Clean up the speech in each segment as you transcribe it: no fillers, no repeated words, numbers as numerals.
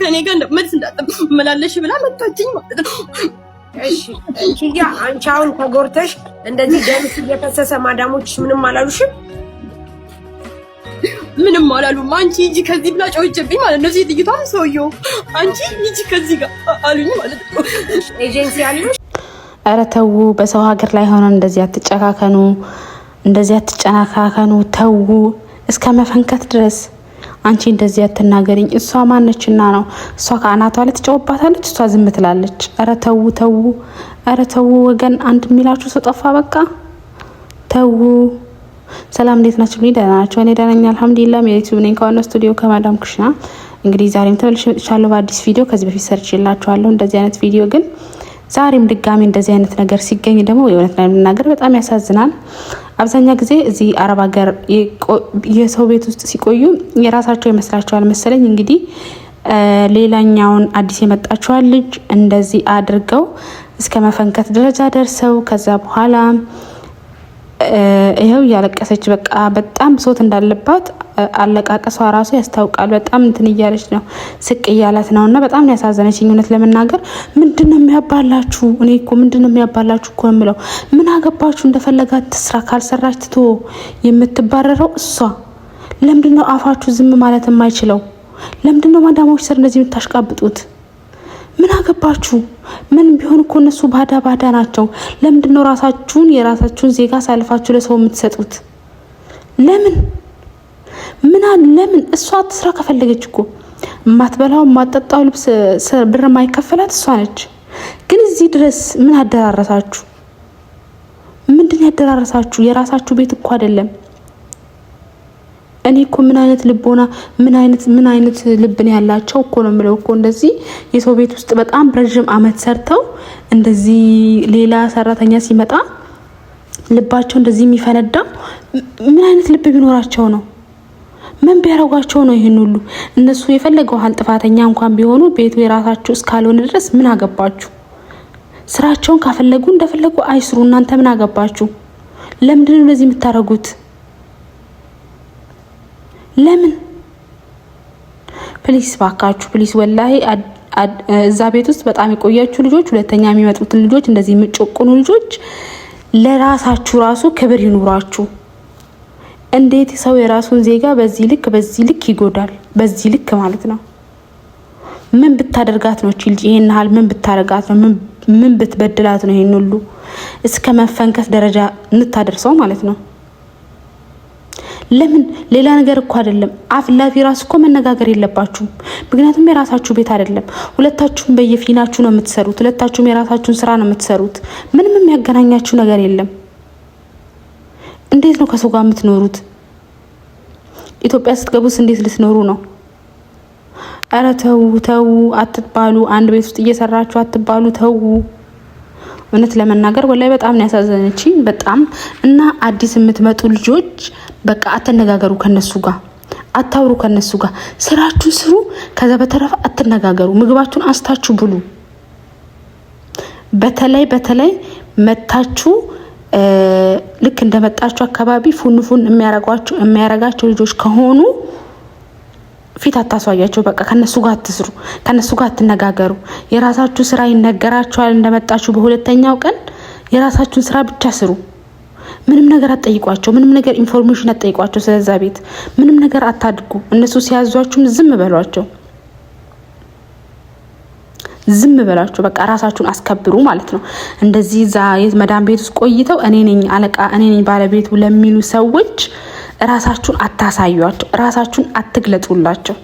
ከኔ ጋር መልስ እንዳትመላለሽ ብላ መታችኝ ማለት ነው። እሺ ኪያ፣ አንቺ አሁን ተጎርተሽ እንደዚህ ደምሽ እየፈሰሰ ማዳሞችሽ ምንም አላሉሽም? ምንም አላሉም። አንቺ ሂጂ ከዚህ ብላ ጮኸችብኝ ማለት ነው። ሴትዮቷም ሰውየው አንቺ ሂጂ ከዚህ ጋር አሉኝ ማለት ነው። ኤጀንሲ አለሽ? ኧረ ተዉ፣ በሰው ሀገር ላይ ሆነን እንደዚህ አትጨካከኑ፣ እንደዚህ አትጨናካከኑ። ተዉ እስከ መፈንከት ድረስ። አንቺ እንደዚህ አትናገሪኝ። እሷ ማነችና ነው? እሷ ከአናቷ ላይ ትጨውባታለች፣ እሷ ዝም ትላለች። ኧረ ተዉ ተዉ፣ ኧረ ተዉ ወገን። አንድ የሚላችሁ ሰው ጠፋ። በቃ ተዉ። ሰላም፣ እንዴት ናችሁ? ደህና ናቸው። እኔ ደህና ነኝ አልሐምዱሊላህ። የዩቲዩብ ነኝ ከዋና ስቱዲዮ ከማዳም ኩሽና። እንግዲህ ዛሬም ተመልሼ መጥቻለሁ በአዲስ ቪዲዮ። ከዚህ በፊት ሰርቼላችኋለሁ እንደዚህ አይነት ቪዲዮ፣ ግን ዛሬም ድጋሚ እንደዚህ አይነት ነገር ሲገኝ ደግሞ የእውነት ለመናገር በጣም ያሳዝናል። አብዛኛ ጊዜ እዚህ አረብ ሀገር የሰው ቤት ውስጥ ሲቆዩ የራሳቸው ይመስላቸዋል መሰለኝ። እንግዲህ ሌላኛውን አዲስ የመጣችዋን ልጅ እንደዚህ አድርገው እስከ መፈንከት ደረጃ ደርሰው ከዛ በኋላ ይኸው እያለቀሰች፣ በቃ በጣም ብሶት እንዳለባት አለቃቀሷ ራሱ ያስታውቃል። በጣም እንትን እያለች ነው፣ ስቅ እያላት ነው። እና በጣም ነው ያሳዘነችኝ እውነት ለመናገር። ምንድን ነው የሚያባላችሁ? እኔ እኮ ምንድን ነው የሚያባላችሁ እኮ የምለው፣ ምን አገባችሁ? እንደፈለጋት ትስራ፣ ካልሰራች ትቶ የምትባረረው እሷ። ለምንድን ነው አፋችሁ ዝም ማለት የማይችለው? ለምንድን ነው ማዳሞች ስር እንደዚህ የምታሽቃብጡት? ምን አገባችሁ? ምን ቢሆን እኮ እነሱ ባዳ ባዳ ናቸው። ለምንድን ነው ራሳችሁን የራሳችሁን ዜጋ አሳልፋችሁ ለሰው የምትሰጡት? ለምን ምን ለምን? እሷ አትስራ ከፈለገች እኮ፣ የማትበላው የማትጠጣው፣ ልብስ ብር የማይከፈላት እሷ ነች። ግን እዚህ ድረስ ምን አደራረሳችሁ? ምንድን ያደራረሳችሁ? የራሳችሁ ቤት እኮ አይደለም። እኔ እኮ ምን አይነት ልቦና፣ ምን አይነት ልብ ነው ያላቸው እኮ ነው የምለው እኮ። እንደዚህ የሰው ቤት ውስጥ በጣም ረዥም አመት ሰርተው እንደዚህ ሌላ ሰራተኛ ሲመጣ ልባቸው እንደዚህ የሚፈነዳ ምን አይነት ልብ ቢኖራቸው ነው? ምን ቢያደርጓቸው ነው ይህን ሁሉ? እነሱ የፈለገው ያህል ጥፋተኛ እንኳን ቢሆኑ ቤቱ የራሳችሁ እስካልሆነ ድረስ ምን አገባችሁ? ስራቸውን ካፈለጉ እንደፈለጉ አይስሩ። እናንተ ምን አገባችሁ? ለምንድን ነው እንደዚህ የምታደርጉት? ለምን? Please ባካችሁ፣ please ወላሂ፣ እዛ ቤት ውስጥ በጣም የቆያችሁ ልጆች፣ ሁለተኛ የሚመጡትን ልጆች እንደዚህ የምትጨቁኑ ልጆች ለራሳችሁ ራሱ ክብር ይኑራችሁ። እንዴት ሰው የራሱን ዜጋ በዚህ ልክ ይጎዳል? በዚህ ልክ ማለት ነው። ምን ብታደርጋት ነው እቺ ልጅ ይሄን ያህል? ምን ብታደርጋት ነው? ምን ብትበድላት ነው ይሄን ሁሉ እስከ መፈንከት ደረጃ እንታደርሰው ማለት ነው? ለምን? ሌላ ነገር እኮ አይደለም። አፍ ላፊ ራሱ እኮ መነጋገር የለባችሁም። ምክንያቱም የራሳችሁ ቤት አይደለም። ሁለታችሁም በየፊናችሁ ነው የምትሰሩት። ሁለታችሁም የራሳችሁን ስራ ነው የምትሰሩት። ምንም የሚያገናኛችሁ ነገር የለም። እንዴት ነው ከሰው ጋር የምትኖሩት? ኢትዮጵያ ስትገቡስ እንዴት ልትኖሩ ነው? ኧረ ተው ተው፣ አትባሉ። አንድ ቤት ውስጥ እየሰራችሁ አትባሉ። ተው። እውነት ለመናገር ወላሂ በጣም ነው ያሳዘነችኝ። በጣም። እና አዲስ የምትመጡ ልጆች በቃ አትነጋገሩ ከነሱ ጋር፣ አታውሩ ከነሱ ጋር። ስራችሁን ስሩ። ከዛ በተረፈ አትነጋገሩ። ምግባችሁን አንስታችሁ ብሉ። በተለይ በተለይ መታችሁ ልክ እንደመጣችሁ አካባቢ ፉን ፉን የሚያረጋቸው ልጆች ከሆኑ ፊት አታሳያቸው። በቃ ከነሱ ጋር አትስሩ፣ ከነሱ ጋር አትነጋገሩ። የራሳችሁ ስራ ይነገራችኋል። እንደመጣችሁ በሁለተኛው ቀን የራሳችሁን ስራ ብቻ ስሩ። ምንም ነገር አትጠይቋቸው። ምንም ነገር information አትጠይቋቸው። ስለዛ ቤት ምንም ነገር አታድርጉ። እነሱ ሲያዟችሁም ዝም በሏቸው፣ ዝም በሏቸው። በቃ ራሳችሁን አስከብሩ ማለት ነው። እንደዚህ እዛ መዳም ቤት ውስጥ ቆይተው እኔ ነኝ አለቃ፣ እኔ ነኝ ባለቤቱ ለሚሉ ሰዎች ራሳችሁን አታሳዩቸው፣ ራሳችሁን አትግለጡላቸው።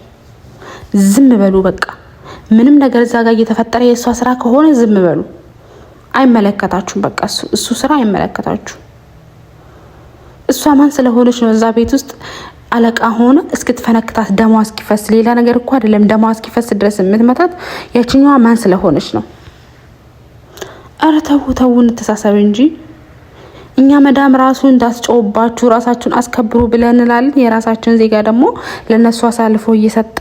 ዝም በሉ በቃ። ምንም ነገር እዛ ጋር እየተፈጠረ የእሷ ስራ ከሆነ ዝም በሉ። አይመለከታችሁም። በቃ እሱ ስራ አይመለከታችሁም። እሷ ማን ስለሆነች ነው እዛ ቤት ውስጥ አለቃ ሆነ እስክትፈነክታት፣ ደሟ እስኪፈስ፣ ሌላ ነገር እኮ አይደለም፣ ደሟ እስኪፈስ ድረስ የምትመታት ያችኛዋ ማን ስለሆነች ነው? ኧረ ተው ተው፣ እንተሳሰብ እንጂ። እኛ መዳም ራሱ እንዳስጨውባችሁ ራሳችሁን አስከብሩ ብለን እንላለን። የራሳችን ዜጋ ደግሞ ለእነሱ አሳልፎ እየሰጠ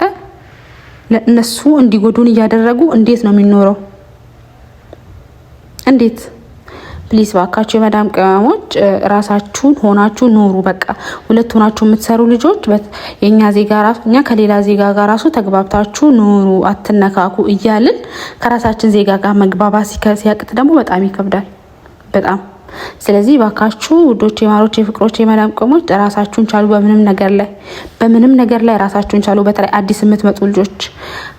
ለእነሱ እንዲጎዱን እያደረጉ እንዴት ነው የሚኖረው? እንዴት? Please ባካችሁ የመዳም ቅመሞች ራሳችሁን ሆናችሁ ኑሩ። በቃ ሁለት ሆናችሁ የምትሰሩ ልጆች የኛ ዜጋ ራሱ እኛ ከሌላ ዜጋ ጋር ራሱ ተግባብታችሁ ኑሩ፣ አትነካኩ እያልን ከራሳችን ዜጋ ጋር መግባባት ሲያቅት ደግሞ በጣም ይከብዳል በጣም። ስለዚህ ባካችሁ ውዶቼ፣ ማሮቼ፣ ፍቅሮቼ የመዳም ቅመሞች ራሳችሁን ቻሉ። በምንም ነገር ላይ በምንም ነገር ላይ ራሳችሁን ቻሉ። በተለይ አዲስ የምትመጡ ልጆች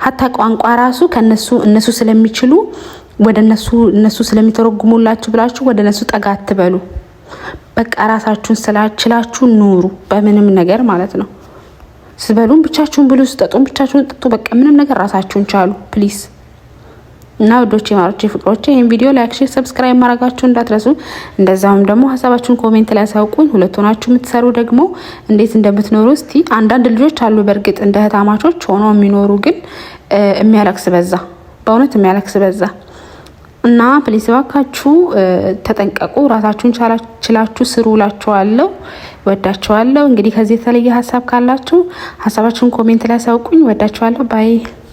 ሀታ ቋንቋ ራሱ ከነሱ እነሱ ስለሚችሉ ወደ እነሱ እነሱ ስለሚተረጉሙላችሁ ብላችሁ ወደ እነሱ ጠጋ አትበሉ። በቃ ራሳችሁን ስላችላችሁ ኑሩ፣ በምንም ነገር ማለት ነው። ስትበሉም ብቻችሁን ብሉ፣ ስትጠጡም ብቻችሁን ጠጡ። በቃ ምንም ነገር ራሳችሁን ቻሉ please። እና ውዶቼ፣ ማሮቼ፣ ፍቅሮቼ ይህን ቪዲዮ like፣ share፣ subscribe ማድረጋችሁ እንዳትረሱ። እንደዛውም ደግሞ ሀሳባችሁን comment ላይ አሳውቁኝ። ሁለት ሆናችሁ የምትሰሩ ደግሞ እንዴት እንደምትኖሩ እስቲ። አንዳንድ ልጆች አሉ በእርግጥ እንደ እህታማቾች ሆኖ የሚኖሩ ግን የሚያለቅስ በዛ፣ በእውነት የሚያለቅስ በዛ። እና please እባካችሁ ተጠንቀቁ። ራሳችሁን ችላችሁ ስሩ እላችኋለሁ። ወዳችኋለሁ። እንግዲህ ከዚህ የተለየ ሀሳብ ካላችሁ ሀሳባችሁን comment ላይ አሳውቁኝ። ወዳችኋለሁ። Bye.